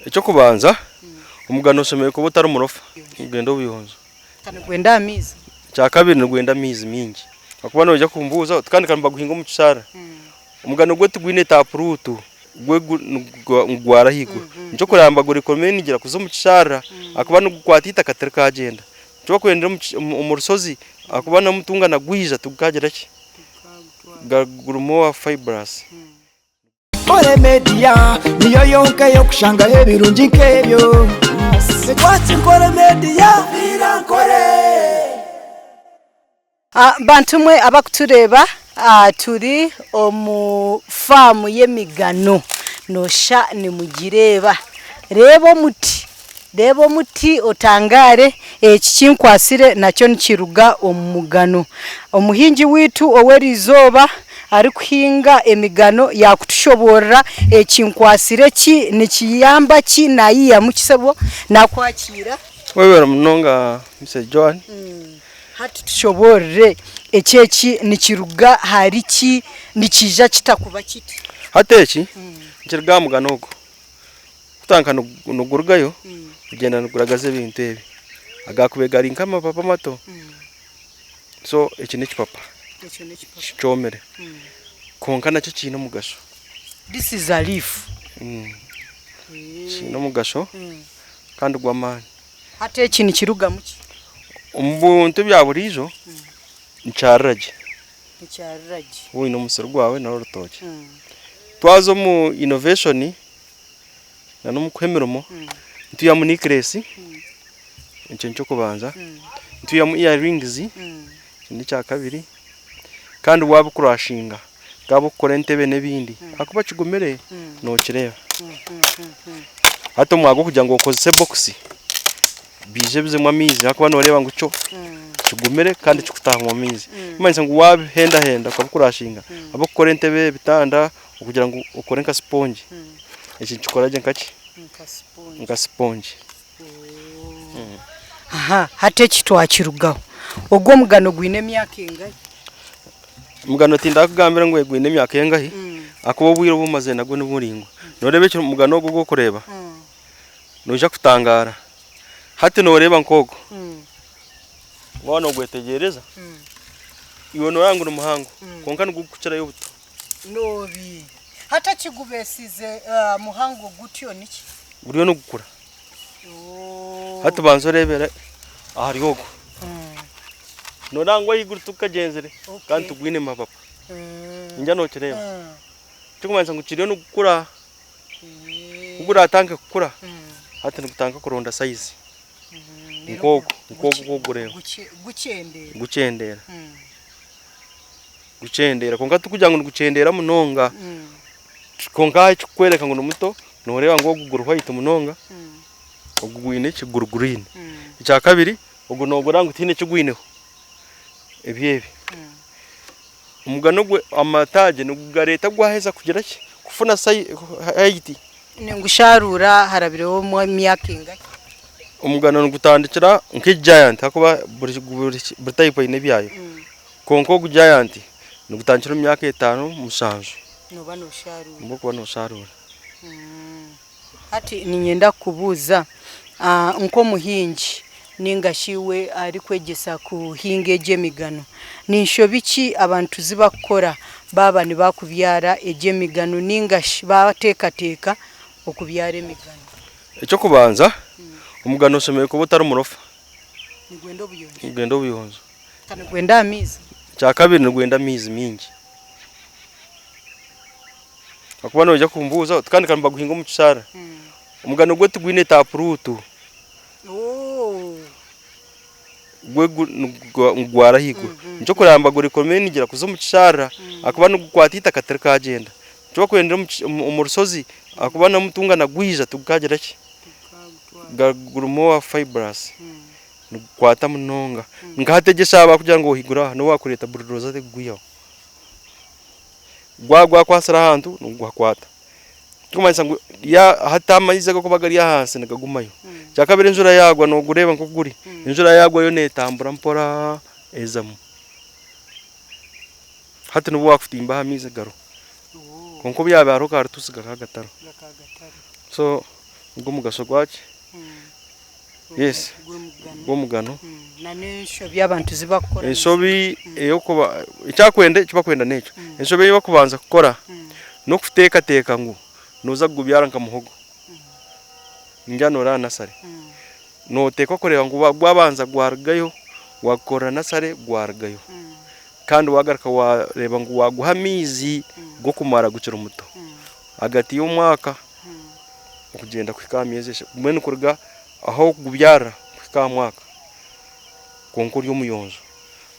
Eky'okubanza, omugano oshemereire kuba otari murofa, nigwenda obuyonjo. Ka nigwenda amaizi. Ekyakabiri nigwenda amaizi maingi ahakuba noija kumbuuza oti kandi ka nibaguhinga omu kisharara. Omugano gwo tigwine tapuruutu, gwo nigugwara ahaiguru. Nikyo orikureeba nibagurekomendigira kuza omu kisharara ahakuba nigukwata eitaka tirikagyenda. Nikyo barikwendera omu rushozi ahakuba n'omutunga nagwija tigukagira ki, gurimu fibrous. Nkore Media niyo yonka ey'okushangaho ebirungi nk'ebyo. Watch Nkore Media. Nkore. Bantu mwe abakutureeba turi omu faamu y'emigano noshusha nimugireeba. Reeba omuti, reeba omuti otangaare eki ekinkwatsire nakyo nikiruga omu mugano. Omuhingi waitu ow'eriizooba arikuhinga emigano yaakutushoboorora ekinkwatsire eki nikiyamba ki, naayihamu ki sebo? Naakwakiira. Webare munonga Mrs Joan. Hati tushoboorore eki eki nikiruga ahari ki, nikiija kita kuba kiti? Hati eki nikiruga aha mugano ogu. Kutandika nigurugayo kugyenda niguragaza ebintu ebi. Agaakubaire gari nk'amapapa mato. So eki n'ekipapa kyomire kwonka nakyo kiine omugasho. This is a leaf. Kiine omugasho kandi gw'amaani. Hati eki nikirugamu ki? Omu bintu ebya buriijo nikyarira gye. Nikyarira gye. Waaba oine omusiri gwawe nari orutookye. Twaza omu innovation na n'omu kuha emirimo, nitwihamu necklace, ekyo n'eky'okubanza, nitwihamu ear rings, ekyo n'ekyakabiri, kandi wabikurashinga Nk'abu okukora entebe n'ebindi ahakuba kigumire nokireeba. Hati omwanya gw'okugira ngu okozese bokisi biije bizemu amaizi ahakuba noreeba ngu kyo kigumire kandi kikutaahamu amaizi. Ekirikumanyisa ngu wabihendahenda okabikurashinga ahabw'okukora entebe, ebitanda okugira ngu okore nka sipongi eki nikikora gye nkaki? Nka sipongi. Hati eki twakirugaho. Ogu omugano gwine emyaka engahi? Omugano tindakugambira ngu gwine emyaka engahi ahakuba obwire obu mazire nagwo ni buraingwa. Noreeba eki omugano ogu ogu orikureeba, noija kutangaara. Hati noreeba nk'ogu, waaba nogwetegyereza, iwe noreeba ngu ni muhango kwonka nigwo gurikukirayo obuto. Noobi. Hati ekigubeesize muhango gutyo niki? Guriyo nigukura. Hati banza oreebere ahari ogu. Nooreeba ngu ahaiguru tigukagyenzire kandi tigwine mapapa. Ningira nookireeba. Ekirikumanyisa ngu kiriyo nigukura. Ku guratandike kukura, hati nigutandika kuronda sayizi. Nk'ogu, nk'ogu oku orikugureeba. Gukyendeera. Gukyendeera kwonka tikugira ngu nigukyendeera munonga. Kwonka ekirikukworeka ngu ni muto, nooreeba ngu ogu guri white munonga, ogu gwine ki guri green. Ekyakabiri ogu noogureba ngu tihaine eki gwineho, ebyo ebi. Omugano gwe amataagi nigugareeta gwaheza kugira ki kufuna height. Ningusharuura harabireho emyaka engahi? Omugano nigutandikira nka giant ahakuba buri type eine ebyayo. Kwonka ogu giant nigutandikira omu myaka etaano mushanju. Nooba noosharuura. Nooba orikuba noosharuura. Hati niinyenda kukubuuza nk'omuhingi nainga shi iwe arikwegyesa kuhinga egi emigano, ni nshobi ki abantu zi barikukora baaba nibakubyara egi emigano nainga shi baateekateeka okubyara emigano? Eky'okubanza, omugano oshemereire kuba otari murofa. Nigwenda obuyonjo. Nigwenda obuyonjo. Ka nigwenda amaizi. Ekyakabiri nigwenda amaizi maingi. Ahakuba noija kumbuuza oti kandi ka nibaguhinga omu kisharara. Omugano gwo tigwine tapuruutu. Gwo nigugwara ahaiguru. Nikyo orikureeba nibagurekomendigira kuza omu kisharara ahakuba nigukwata eitaka tirikagyenda. Nikyo barikwendera omu rushozi ahakuba n'omutunga nagwija tigukagira ki, gurimu fibrous. Nigukwata munonga. Nka hati egi eshaaha baakugira ngu ohigure aha n'obu waakureeta bulldozer tekugwihaho. Gwaba gwakwatsire ahantu niguhakwata. Ekirikumanyisa ngu hati amaizi agarikuba gari ahansi nigagumayo. Ekyakabiri enjura yaagwa noogureeba nk'oku guri, enjura yaagwa yo neetambura mpora ezamu. Hati n'obu waakutimba aha maizi gariho. Kwonka obu yaabaire hariho karituusi gakaba gatariho. So. Nigwo mugasho gwaki? Yes, gw'omugano. Na n'enshobi abantu ezi bakukora. Enshobi ey'okuba ekyakwenda eki bakwenda n'ekyo. Enshobi ei bakubanza kukora n'okuteekateeka ngu nooza kugubyara nka muhogo. Ningira nooraba nasare. Nooteekwa kureeba ngu gwabanza gwarugayo, waagukorera nasare gwarugayo. Kandi waagaruka waareeba ngu waaguha amaizi g'okumara gukiri muto. Ahagati y'omwaka okugyenda kuhika aha myezi eshatu, mbwenu kuruga ahu orikugubyarira kuhika aha mwaka kwonka ori omuyonjo.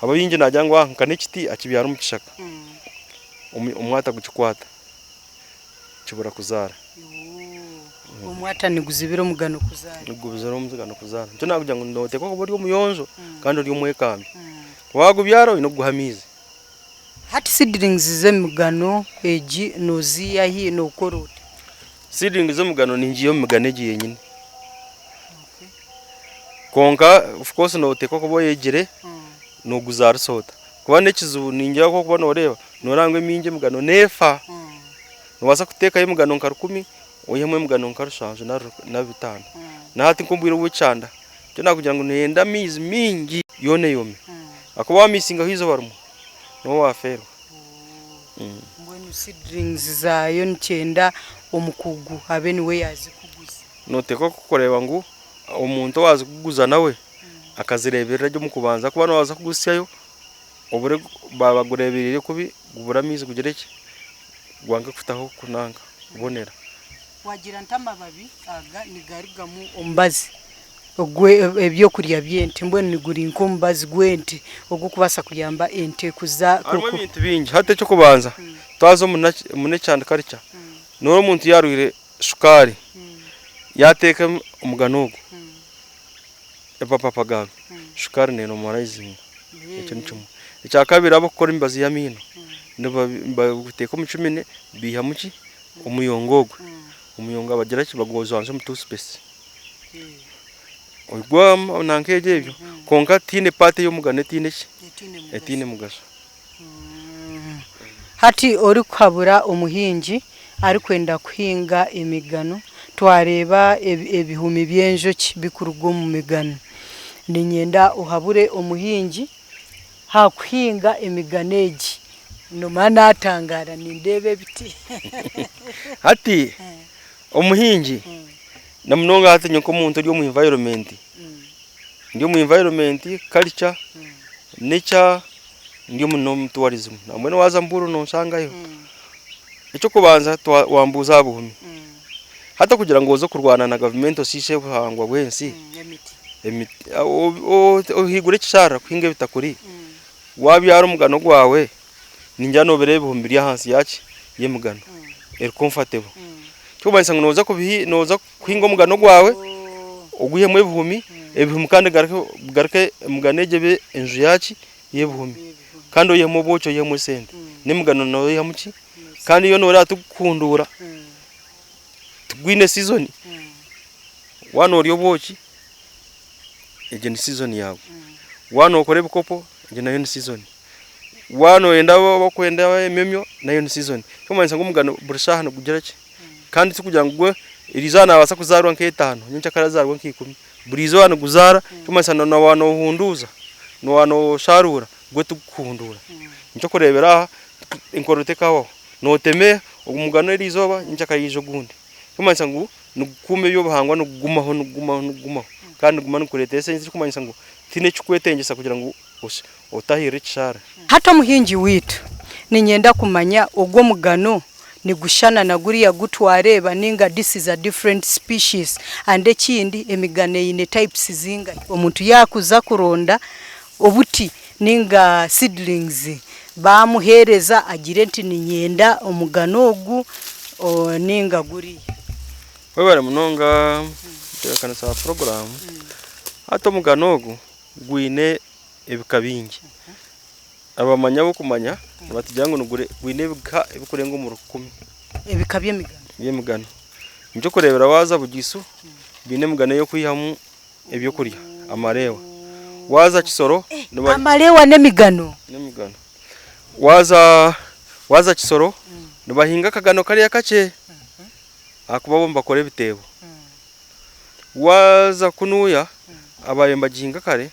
Abaingi naagira ngu nka n'ekiti akibyara omu kishaka, omwata gukikwata kibura kuzaara. Omwata niguzibira omugano kuzaara. Niguzibira omugano kuzaara. Nikyo naakugira ngu nooteekwa kuba ori omuyonjo kandi ori omwekambi. Waagubyara oine kuguha amaizi. Hati seedlings z'emigano egi noziiha hi nokora ota? Seedlings z'emigano ningiiha omu migano egi yenyini. Kwonka of course noteekwa kuba oyegire noguzaarisa ota. Kuba n'ekizibu ningira ku orikuba noreeba, noreeba ngu emingi emigano neefa. Nobaasa kuteekayo emigano nka rukumi oihemu emigano nka rushanju nari bitaano. Nahati nk'obwire obw'ekyanda, nikyo naakugira ngu nihenda amaizi maingi yoona eyome. Ahakuba waamisingaho eizooba rimwe, nooba waafeerwa. Mbwenu seedlings zaayo nikyenda omukugu abe niwe yaazikuguza. Nooteekwa kureeba ngu omuntu owaazikuguza nawe akazireeberera gye omu kubanza ahakuba noobaasa kugusyayo obure baaba bagureebereire kubi gubure amaizi gugire ki, gwange kutaho kunanka kubonera. Wagira nti amababi aga nigarugamu omubazi ogw'ebyokurya by'ente mbwenu niguri nk'omubazi gw'ente ogurikubaasa kuyamba ente kuza. Harimu ebintu bingi hati eky'okubanza twaza omu nature culture noreeba omuntu yaarwaire shukaari yaateeka omugano ogu epapapa gaawe shukaari nenormalizinga ekyo nikimwe. Ekyakabiri abakukora emibazi y'amaino nibaguteeka omu chimney baihamu ki omuyonga ogwo, omuyonga bagira ki bagwozanzya omu toothpaste. Ogwa nanka egyo ebyo kwonka tihaine part ey'omugano etaine ki etaine mugasho. Hati orikuhabura omuhingi arikwenda kuhinga emigano, twareeba ebihumi by'enjoki birikuruga omu migano. Niinyenda ohabure omuhingi aha kuhinga emigano egi. Noomanya naatangaara nindeeba ebiti. Hati omuhingi na munonga hati nyowe nk'omuntu ori omu environment, ndi omu environment, culture, nature ndi omu n'omu tourism nambwenu waaza Mbulu nonshangayo. Eky'okubanza wambuuza aha buhumi, hati okugira ngu oze kurwana na gavumenti oshiishe obuhangwa bw'ensi, ohigure ekisharara kuhinga ebitakuri, waabyara omugano gwawe ningira noobireeba ebihumi biri ahansi yaaki y'emigano eri comfortable. Ekirikumanyisa ngu nooza kuhinga omugano gwawe ogwihemu ebihumi, ebihumi kandi bigaruke emigano egyo ebe enju yaaki y'ebihumi kandi oihemu obwoki oihemu esente n'emigano noihamu ki kandi yo nooreeba tigukuhunduura tigwine sizoni waaba noorya obwoki egyo ni sizoni yaawe, waaba nookora ebikopo egyo nayo ni sizoni. Waaba nooyenda abakwenda emyomyo nayo ni season. Ekirikumanyisa ngu omugano buri shaaha nigugira ki? Kandi tikugira ngu gwe eriizooba naabaasa kuzaarwa nk'etaano nyencakare azaarwe nk'ikumi. Buri izooba niguzaara ekirikumanyisa na waaba noohunduuza, waaba noosharuura gwe tigukuhunduura. Nikyo orikureebera aha enkoro tekahwaho. Nootema omugano eriizooba nyencakare haija ogundi. Ekirikumanyisa ngu nigukuuma eby'obuhangwa nigugumaho nigugumaho nigugumaho kandi niguma nigukureetera esente ekirikumanyisa ngu tihaine ekirikwetengyesa kugira ngu Otahirira ekishaara. Hati omuhingi waitu, niinyenda kumanya ogwo omugano nigushushana na guriya gu twareeba ninga this is a different species and ekindi emigano eine types zingahi? Omuntu yaakuza kuronda obuti ninga seedlings baamuheereza agire nti niinyenda omugano ogu ninga guriya. Webare munonga ntebeekanisa ya puroguraamu. Hati omugano ogu gwine ebika bingi. Abamanyi ab'okumanya nibatugira ngu gwine ebika ebirikurenga omu rukumi. Ebika by'emigano? By'emigano. Nikyokureebera waaza Bugisu baine emigano ey'okwihamu ebyokurya amareewa. Waaza Kisoro. Amareewa n'emigano? N'emigano. Waaza waaza Kisoro nibahinga akagano kariya kakye ahakuba bo nibakora ebiteebo. Waaza kunuuya ababaire nibagihinga kare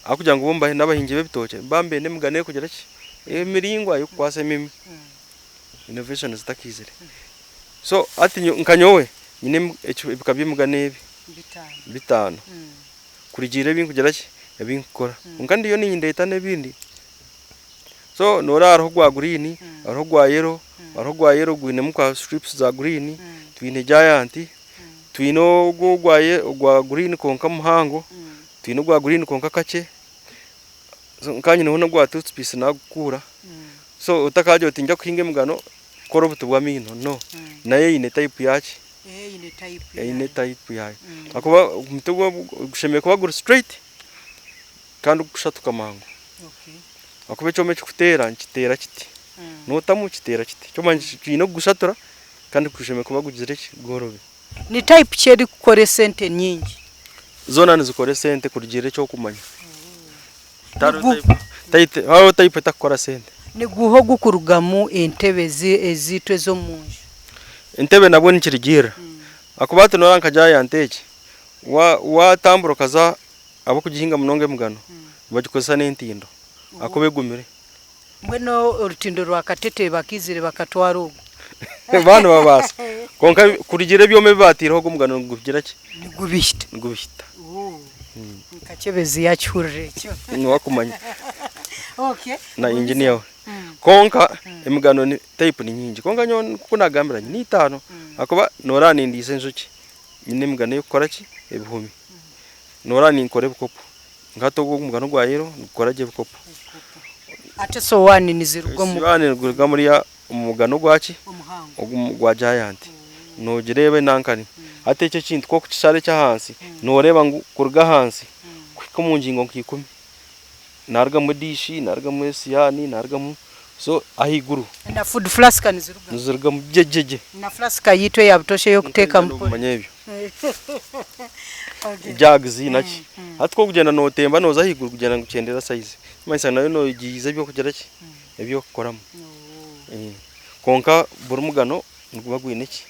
ahabw'okugira ngu bo n'abahingi b'ebitookye nibaba nibenda emigano erikugira ki, emiraingwa erikukwasa emimi innovation zitakaizire. So hati nka nyowe nyine ebika by'emigano ebi bitaano kurugiirira ebi ndikugira ki, ebi ndikukora. Kwonka ndiyo nindeeta n'ebindi. So noreeba hariho ogwa green, hariho ogwa yellow, hariho ogwa yellow gwinemu ka strips za green, twine giant, twine ogu ogwa green kwonka muhango, twine ogwa green kwonka kakye, so nka nyineho n'ogwa toothpiece nagukuura, so otakagira oti ninza kuhinga emigano kukora obuti bw'amaino, no, nayo eine type yaki, eine type yaayo, ahakuba omuti gushemereire kuba guri straight kandi gurikushatuka mangu. Ahakuba ekyoma ekirikuteera nikiteera kiti, nootamu kiteera kiti, ekyoma kiine kugushatura kandi gushemereire kuba gugizire ki, gworobi. Ni type ki erikukora esente nyingi? Zoona nizikora esente kurugiirira eki orikumanya. Tihariho type etarikukora sente. Ni guuha ogukurugamu entebe ezaitu ez'omu nju? Entebe nabwo nikirugiirira ahakuba hati noreeba nka giant egi, watambura okaza Abarikugihinga munonga emigano nibagikozesa n'entindo ahakuba egumire. Mbwenu orutindo rwa Katete bakaizire bakatwara ogwo? Baaba nibabaasa. Kwonka kurugiirira ebyoma ebi baataireho ogwo omugano nigugira ki? Nigubihita. Nigubihita. Nka Kyebezi yaakihurira ekyo. Niwe akumanya. Na engineer we. Kwonka emigano type ni nyingi. Kwonka nyowe nk'oku naagambira nyine itaano ahakuba noreeba nindiisa enjoki, nyine emigano ey'okukora ki? Ebihumi. Noreeba ninkora ebikopo. Nka hati ogu omugano gwa yellow nigukora gye ebikopo. Hati esowaani niziruga omu. Esowaani niziruga muri omu mugano ogwa ki? Ogu gwa giant. Nogireeba enankani. Hati eki ekintu ku orikukishara eky'ahansi, noreeba ngu kuruga ahansi kuhika omu ngingo nka ikumi. Niharugamu edishi, niharugamu esihaani, niharugamu so ahaiguru. Na food flask nizirugamu? Nizirugamu gye gye gye. Na flask yaitu eya butoosha ey'okuteekamu porridge? Nobimanya ebyo. Jugs naki. Hati ku orikugyenda notemba noza ahaiguru kugyenda nigukyendera size. Ekirikumanyisa nayo nogiiza eby'okugira ki? Eby'okukoramu. Kwonka buri mugano niguba gwine ki?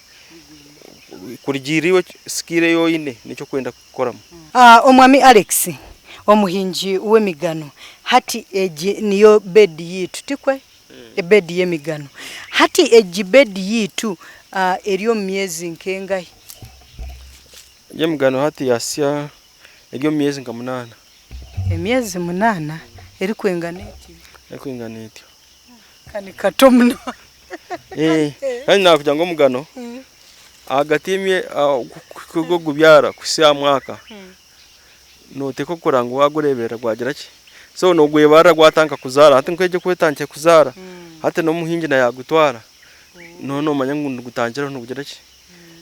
Kurugiirira iwe skill ei oine n'eki orikwenda kukoramu. Omwami Alex omuhingi w'emigano hati egi niyo bed yaitu tikwe? Ebed y'emigano. Hati egi bed yaitu eri omu myezi nk'engahi? Egi emigano hati yahitsya eri omu myezi nka munaana. Emyezi munaana erikwingana etyo? Erikwingana etyo. Ka ni kato munonga. Kandi nakugira ngu omugano ahagati y'okugubyara kuhitsya aha mwaka noteekwa kureba ngu wagureberera gwagira ki, so nogwebarira gwatandika kuzaara hati nk'egi oku etandikire kuzaara hati n'omuhingi na yagutwara noba nomanya ngu nigutandikiraho nigugira ki,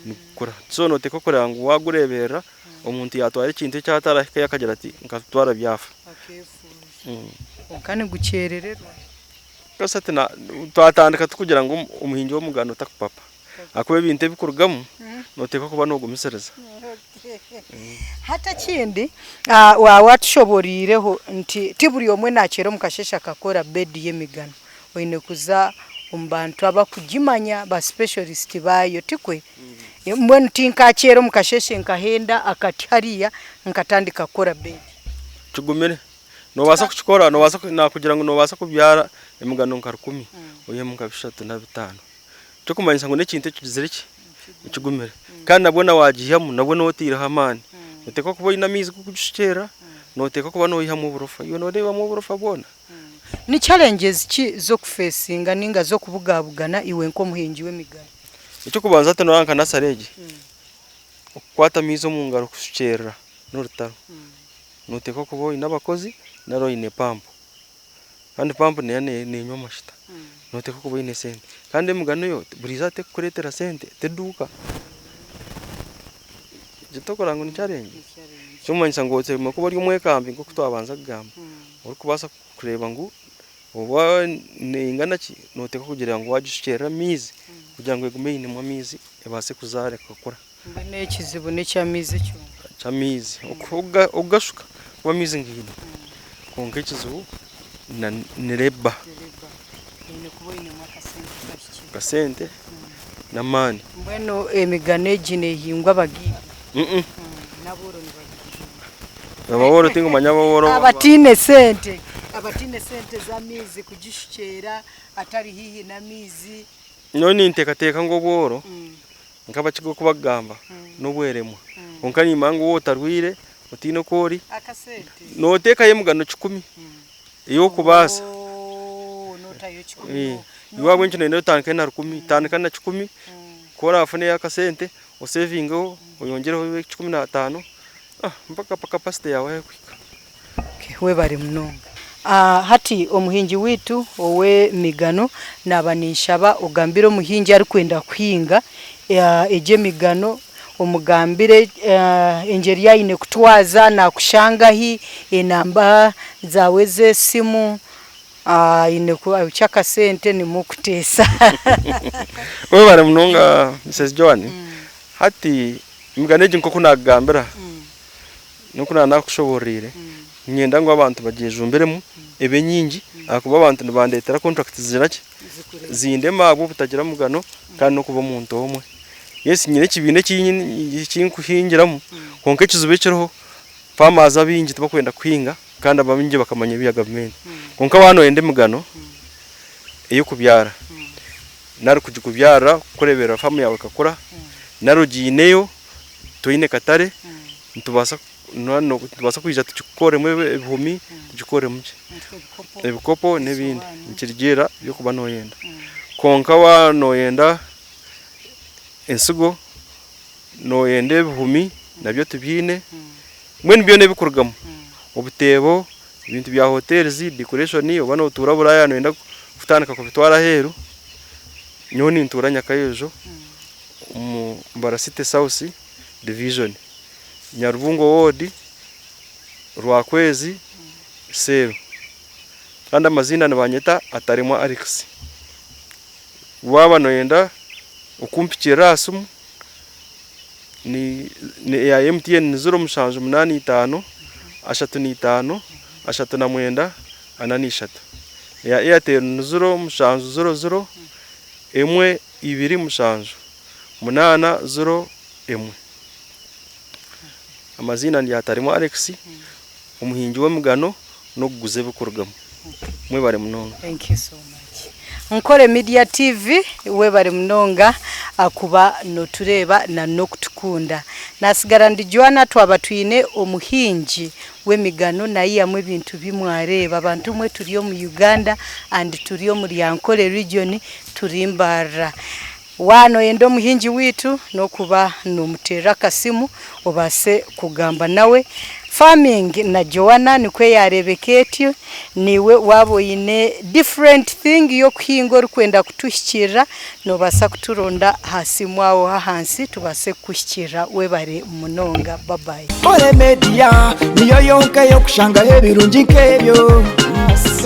nigukura. So noteekwa kureba ngu wagureberera omuntu yatwara ekintu eki atarahikayo akagira ati nkatwara byafa. Kwonka nigukyerererwa. Twese twatandika turikugira ngu omuhingi w'omugano takupapa ahakuba ebintu ebirikurugamu nooteekwa kuba noogumisiriza. Hati ekindi waaba watushoboreireho nti ti buri omwe naakyera omu kasheeshe akakora bedi y'emigano, oine kuza omu bantu abakugimanya ba specialist baayo tikwe? Mbwenu tinkaakyera omu kasheeshe nkahenda akati hariya nkatandika kukora bedi. Kigumire. Noobaasa kukikora, noobaasa naakugira ngu noobaasa kubyara emigano nka rukumi oihemu nka bishatu na bitaano. Ekirikumanyisa ngu n'ekintu ekigizire ki? Ekigumire. Kandi nabwo na waagiihamu nabwo nooba otaireho amaani. Nooteekwa kuba oine amaizi g'okugishukyerera, nooteekwa kuba noihamu oburofa. Iwe nooreebamu oburofa bwona? Ni challenges ki z'okufeesinga nainga z'okubugabugana iwe nk'omuhingi w'emigano? Eky'okubanza hati nooreeba nka nasare egi, okukwata amaizi omu ngaro kushukyerera n'orutaro. Noteekwa kuba oine abakozi nari oine pampu kandi pampu neyo nenywa amashuta, noteekwa kuba oine esente kandi emigano yo buri izooba terikukureetera sente, teduuka, egyo tokureba ngu ni challenge? Ekirikumanyisa ngu oshemereire kuba ori omwekambi nk'oku twabanza kugamba, orikubaasa kureeba ngu oba neingana ki, noteekwa kugira ngu wagishukyerera amaizi kugira ngu egume einemu amaizi ebaase kuzaara ekakura. Mbwenu ekizibu n'eky'amaizi kyonka. Eky'amaizi okugashuka kuba amaizi ngaine kwonka ekizibu ni labour. Oine kuba oinemu akasente kahikire. Akasente n'amaani. Mbwenu emigano egi neehingwa abagaiga? N'abooro nibagihinga. Abooro tinkumanya abooro. Abataine sente, abataine sente z'amaizi kugishukyera, atari haihi n'amaizi. Nyowe ninteekateeka ngu obworo nk'abakiga oku bakugamba n'obweremwa. Kwonka nimanya ngu waaba otarwaire, otaine oku ori, nooteekayo emigano kikumi ey'okubaasa. Iwe ahabw'enki nooyenda otandike na rukumi, tandika na kikumi, ku oraafuneyo akasente osevingeho oyongyereho ekikumi n'ataano mpaka capacity yaawe ahu erikuhika. Webare munonga. Hati omuhingi waitu ow'emigano naaba ninshaba ogambire omuhingi arikwenda kuhinga egyo emigano omugambire engyeri ei aine kutwaza, naakushanga hi, enamba zaawe ez'esimu, aine kuhikya akasente nimwo okuteesa. Webare munonga Mrs Joan. Hati emigano egi nk'oku naakugambira, N'oku naaba naakushoboororeire, niinyenda ngu abantu bagyejumbiremu ebe nyingi ahakuba abantu nibandeetera kontrakiti zigira ki, zindema ahabw'obutagira mugano kandi n'okuba omuntu omwe. Yes nyine ekibiina eki nkuhingiramu kwonka ekizibu ekiriho farmers abaingi tibakwenda kuhinga kandi abaingi bakamanya ebya gavumenti. Kwonka waaba nooyenda emigano ey'okubyara nari kugikubyarira kukureeberera faamu yaawe ekakura nari ogiineyo Twine katare nitubaasa nitubaasa kwija tukikukoremu ebihumi, tukikoremu ki, ebikopo n'ebindi nikirugiirira ebi orikuba nooyenda. Kwonka waaba nooyenda ensigo, nooyenda ebihumi nabyo tubiine, mbwenu byona ebirikurugamu, obuteebo, ebintu bya hotels, decoration, oba nootuura Buraaya nooyenda kutandika kubitwara aheeru, nyowe nintuura Nyakayojo. omu Mbarara City South Division, Nyarubungo Ward, Rwakwezi Cell kandi amaziina nibanyeta Ataremwa Alex. Waaba noyenda okumpikirira aha simu ni eya MTN ni 0785 35 39 43, eya Airtel ni 0700 1 2 7 8 0 1. Amaziina ndi Ataremwa Alex, omuhingi w'emigano n'okuguza ebirikurugamu. Mwebare munonga. Thank you so much. Nkore Media TV webare munonga kuba notureeba na nokutukunda. Nasigara ndi Joanna twaba twine omuhingi w'emigano nayihamu ebintu bi mwareeba. Abantu mwe turi omu Uganda and turi omuri Ankole region Turi Mbarara. Waaba nooyenda omuhingi waitu n'okuba noomuteerera akasimu obaase kugamba nawe. Farming na Joanna nikwo yaareebeka etyo. Naiwe waaba oine different thing y'okuhinga orikwenda kutuhikiirira, noobaasa kuturonda aha simu aho ahansi tubaase kukuhikiirira. Webare munonga. Bye bye. Nkore Media niyo yonka ey'okushangaho ebirungi nk'ebyo.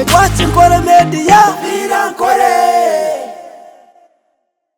Twaki Nkore Media. Nkore.